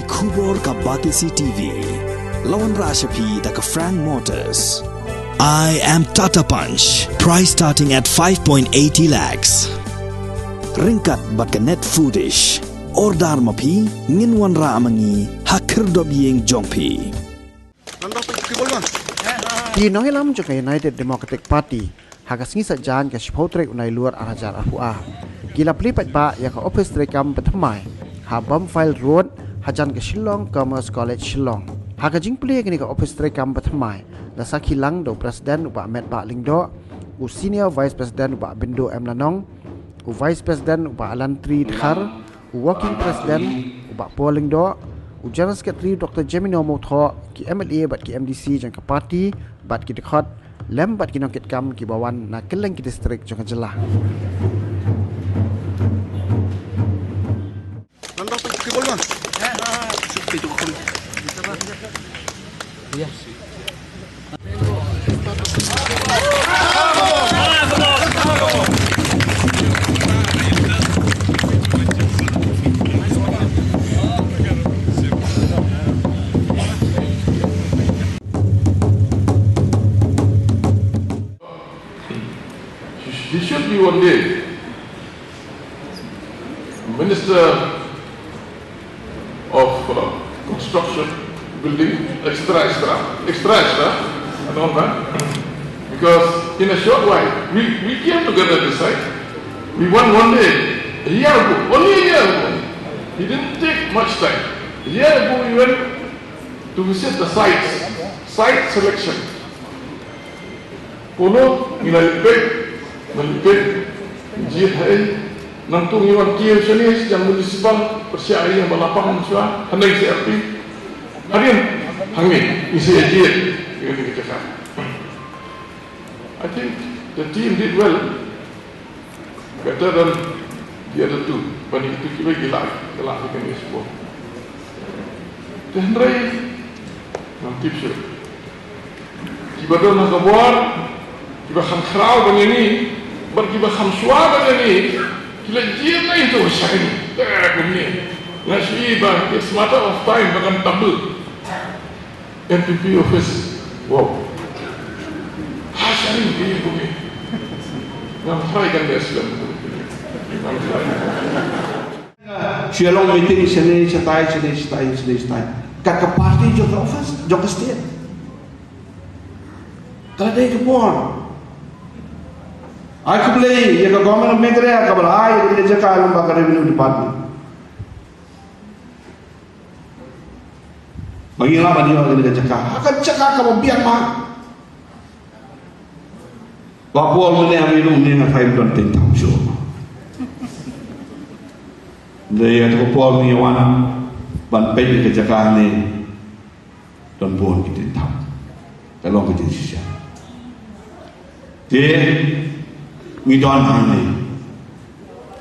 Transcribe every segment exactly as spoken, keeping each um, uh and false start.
Khubor ka Batesi T V. La wanrah sha phi da ka Frank Motors. I am Tata Punch. Price starting at five point eighty lakhs. Ryngkat bad ka Net Foodish. Order ma phi, ngin wanrah ma ngi ha khyrdop ïing jong phi. Ki nongïalam jong ka United Democratic Party ha ka sngi Saitjaiñ ka shiphew tarik u Nailur ar hajar arphew ar ki la plie paidbah ïa ka ophis treikam bathymmai ha Bumfield Road hajan ka Shillong Commerce College Shillong. Ha ka jingplie ïa kane ka ophis treikam bathymmai la sakhi lang da u President u Bah Metbah Lyngdoh, u Senior Vice President u Bah Bindo M Lanong, u Vice President u Bah Alantri Dkhar, u Working President u Bah Paul Lyngdoh, u General Secretary Doctor Jemino Mawthoh, ki M L A bad ki M D C jong ka party bad ki dkhot lem bad ki nongkitkam kiba wan na kylleng ki distrik jong ka jylla. He should be one day Minister of uh, Construction, Building, et cetera, et cetera, et cetera, et cetera, and all that. Because in a short while, we, we came together this side. We went one day, a year ago, only a year ago. It didn't take much time. A year ago, we went to visit the sites, site selection. Polo, ngi la leit peit, la leit peit, jied haei, nangta ngi wan kiew shane, jong municipal, pyrshah ïa ba la pang shuwa, hangne C R P. Hadien, hangne, ngi sa ïa jied, ïa kane ka jaka. I think the team did well. Better than the other two. Ban ïa kitu kiba ki lah, ki lah ki kane shuwa. Te hynrei, ngam tip shuh. Kiba don ha ka bor, kiba kham khraw ban ïa ngi, bad kiba kham shuwa ban ïa ngi, ki la jied na ïa uto u shakri. Te kumne. Nga shu i ba, it's matter of time ba kan tabl. N P P office. Wow. Ha shakri ïa kumne. Ngam try kan ïa slem. Ngam try. Shu ïa long meeting shane shatai, shane shatai, shane shatai. Kat ka party jong ka office, jong ka state. Ka la dei ka por. Ai khublei ïa ka Government of Meghalaya kaba la ai ïa ka jaka lyngba ka Revenue Department. Ba ngi lah ban ïoh ïa ka jaka. Ha ka jaka kaba biang ma. Ba bor mynne ha ngi rung ne nga tharai don ten tam shuh. Dei ïa ka bor ngi wan ban peit ïa ka jaka ne don bor ki ten tam. Ka long ka jingshisha. Te ngi don hangne.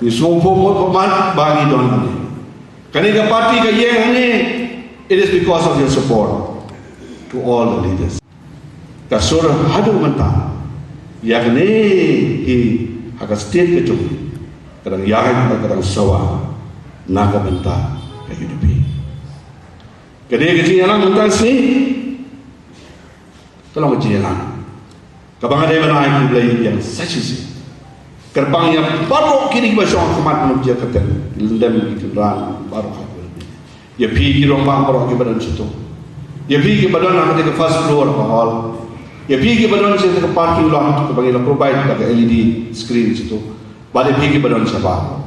Ngi sngewthuh mo ko man ba ngi don hangne. Kane ka party ka ïeng hangne, it is because of your support to all the leaders. Ka sur haduh mynta ïa kane hi ha ka state ka jong ka dang ïaid ka dang sawa na ka bynta ka U D P. Kane ka jingïalang mynta sngi ka long ka jingïalang kaba nga dei ban ai khublei ïa sa shisien. Kyrpang ïa baroh kine kiba shong ha khmat nongpynïaid ka ten, ki lem ki kynran baroh ha. Ïa phi ki rangbah baroh kiba don shito. Ïa phi kiba don ha ka first floor ka hall. Ïa phi kiba don shito ka parking lot kaba ngi la provide da ka L E D screen shito. Bad ïa phi kiba don shabar.